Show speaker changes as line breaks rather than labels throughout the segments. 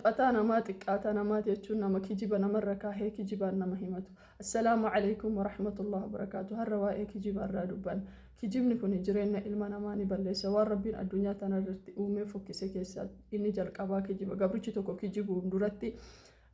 Salphataa namaa xiqqaataa namaati jechuun nama kijiba namarra kaahee kijibaan nama himatu. Assalaamu alaikum warahmatullahi wabarakaatu. Har'a waa'ee kijibaa irraa dubbanna. Kijibni kun jireenya ilma namaa ni balleessa. Waan Rabbiin addunyaa tana irratti uumee fokkise keessaa inni jalqabaa kijiba. Gabrichi tokko kijibuun duratti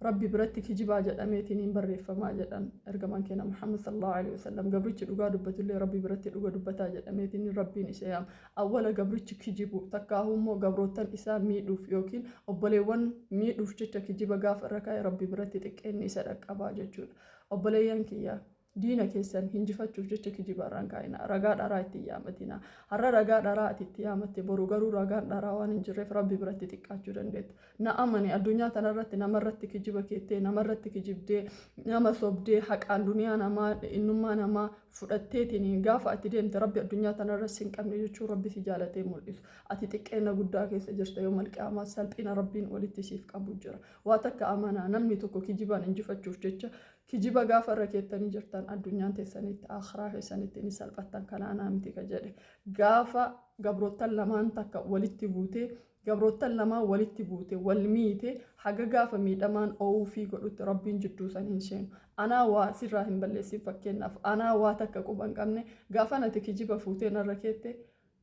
Rabbi biratti kijibaa jedhameetiniin barreeffamaa jedhan ergamaan keenya Muhammad sallallahu alaihi wasallam. Gabrichi dhugaa dubbatullee Rabbi biratti dhuga dubbataa jedhameetiniin Rabbiin isa yaama. Awwala gabrichi kijibu takkaahuu immoo gabroottan isaa miidhuuf yookiin obboleewwan miidhuuf jecha kijiba gaafa irra kaa'e Rabbi biratti xiqqeenni isa dhaqqabaa jechuudha. Obboleeyyan kiyya, diina keessan hinjifachuuf jecha kijiba irra hin kaa'inaa. Ragaa dharaa itti hin yaamatinaa. Har'a ragaa dharaa ati itti yaamatte, boru garuu ragaan dharaa waan hin jirreef Rabbi biratti xiqqaachuu dandeetta. Na amani, addunyaa tanarratti namarratti kijiba keettee, namarratti kijibdee, nama sobdee, haqaan duniyaa namaa, innummaa namaa fudhatteetiin gaafa ati deemte Rabbi addunyaa tanarra sin qabne jechuun Rabbi si jaalatee mul'isu. Ati xiqqeenna guddaa keessa jirta, yoomal qiyaamaa salphina Rabbiin walitti siif qabu jira. Waa takka amanaa, namni tokko kijibaan injifachuuf jecha kijiba gaafa irra keettanii jirtan, addunyaan teessanitti akhiraa keessanitti ni salphattan. Kana anaa miti ka jedhe. Gaafa gabroottan lamaan takka walitti buutee, gabroottan lamaan walitti buute, wal miite, haga gaafa miidhamaan oowufii godhutti Rabbiin jidduu san hin seenu. Anaa waa sirraa hin balleessin. Fakkeenyaaf, anaa waa takka quba hin qabne, gaafa ati kijiba fuutee narra keette,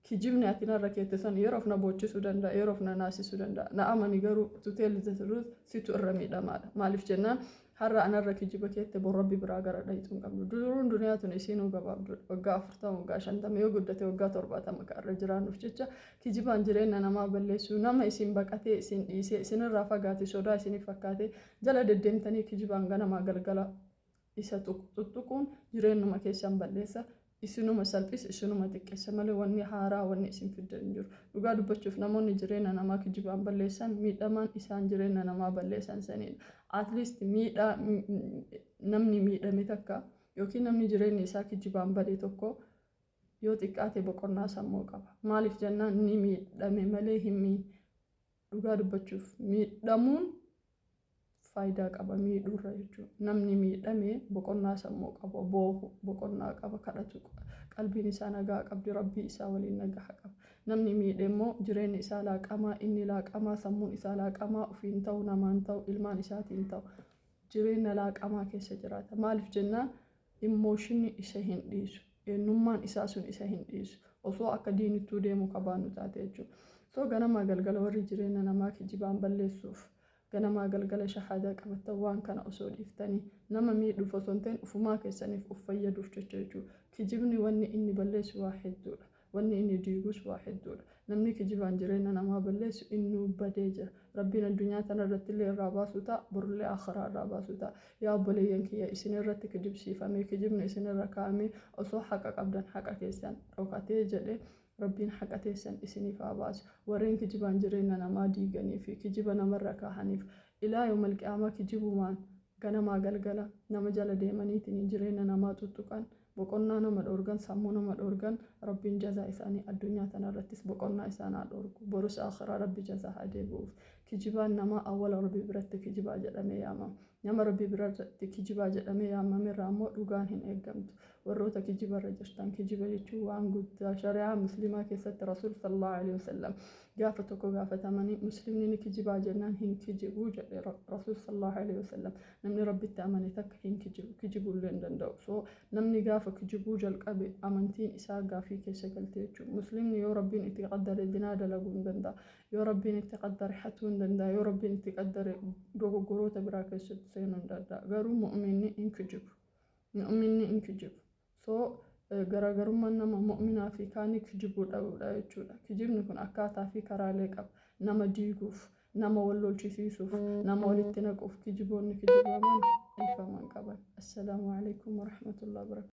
kijibni ati narra keette san yeroof na boochisuu danda'a, yeroof na naasisuu danda'a. Na amani garuu, to tell the truth, situ irra miidhamaadha. Maaliif jennaan, har'a anarra kijiba keette, bor Rabbi biraa gara dhayxuu hin qabdu. Duruun duniyaa tun isiinuu gabaabduudha. Waggaa 40, waggaa 50, yoo guddate waggaa 70 ka irra jiraannuuf jecha, kijibaan jireenya namaa balleessuu, nama isin baqatee isin dhiisee isinirraa fagaate, sodaa isiniif fakkaate jala deddeemtanii kijibaan ganamaa galgala isa tuttuquun jireenyuma keessan balleessa, isinuma salphis, isinuma xiqqeessa malee wanni haaraa wanni isin fiddan hin jiru. Dhugaa dubbachuuf, namoonni jireenya namaa kijibaan balleessan, miidhamaan isaan jireenya namaa balleessan sanidha. At least miidhaa namni miidhame takka yookiin namni jireenya isaa kijibaan bade tokko yoo xiqqaate boqonnaa sammuu qaba. Maaliif jennaan, ni miidhame malee hin miine. Dhugaa dubbachuuf, miidhamuun faayidaa qaba miidhuurra jechuudha. Namni miidhame boqonnaa sammuu qaba, boohu boqonnaa qaba, kadhatu qalbiin isaa nagaa qabdi, Rabbii isaa waliin nagaa qaba. Namni miidhe immoo jireenyi isaa laaqamaa, inni laaqamaa, sammuun isaa laaqamaa, ofiin ta'u, namaan ta'u, ilmaan isaatiin ta'u, jireenya laaqamaa keessa jiraata. Maaliif jennaan, emotionni isa hin dhiisu. Eenyummaan isaa sun isa hin dhiisu. Osoo akka diinittuu deemu qabaannu taate jechuudha. So ganamaa galgala warri jireenya namaa kijibaan balleessuuf ganamaa galgala shahaadaa qabattan, waan kana osoo dhiiftanii, nama miidhuuf osoo hin ta'in ufumaa keessaniif uf fayyaduuf jecha jechuudha. Kijibni wanni inni balleessu waa hedduudha. Wanni inni diigus waa hedduudha. Namni kijibaan jireenya namaa balleessu innuu badee jira. Rabbiin addunyaa tana irratti illee irraa baasuu ta'a, borullee akhiraa irraa baasuu ta'a. Yaa obboleeyyan kiyya, isin irratti kijibsiifamee, kijibni isin irra kaa'amee, osoo haqa qabdan haqa keessan dhokatee jedhe, Rabbiin haqa teessan isiniif haa baasu. Warreen kijibaan jireenya namaa diiganii fi kijiba namarra kaahaniif ilaa yoomal qiyaamaa kijibumaan ganamaa galgala nama jala deemaniitiin jireenya namaa tuttuqan, boqonnaa nama dhoorgan, sammuu nama dhoorgan, Rabbiin jazaa isaanii addunyaa tanarrattis boqonnaa isaan haa dhoorgu, borus akhiraa Rabbi jazaa haa deebi'uuf. Kijibaan namaa awwala Rabbi biratti kijibaa jedhamee yaamama. Nama Rabbi biratti kijibaa jedhamee yaamamerraa immoo dhugaan hin eeggamtu. Warroota kijibarra jirtan, kijiba jechuun waan guddaa. Shari'aa muslimaa keessatti Rasuul sallallahu alaihi wasallam gaafa tokko gaafatamanii, muslimni ni kijibaa jennaan, hin kijibuu jedhe Rasuul sallallahu alaihi wasallam. Namni Rabbitti amane takka hin kijibu, kijibullee hin danda'u. So namni gaafa kijibuu jalqabe amantiin isaa gaafii keessa galte jechuudha. Muslimni yoo Rabbiin itti qaddare zinaa dalaguu hin danda'a, yoo Rabbiin itti qaddare hatuu hin danda'a, yoo Rabbiin itti qaddare dogoggoroota biraa keessatti seenuu hin danda'a. Garuu mu'minni hin kijibu. Mu'minni hin kijibu. So garaagarummaan nama mu'minaa fi kaanii kijibuu dhabuudha jechuudha. Kijibni kun akkaataa fi karaalee qaba. Nama diiguuf, nama wal lolchisiisuuf, nama walitti naquuf kijiboonni kijibaman dhiifaman qaban. Assalaamu alaikum warahmatullahi wabarakatuh.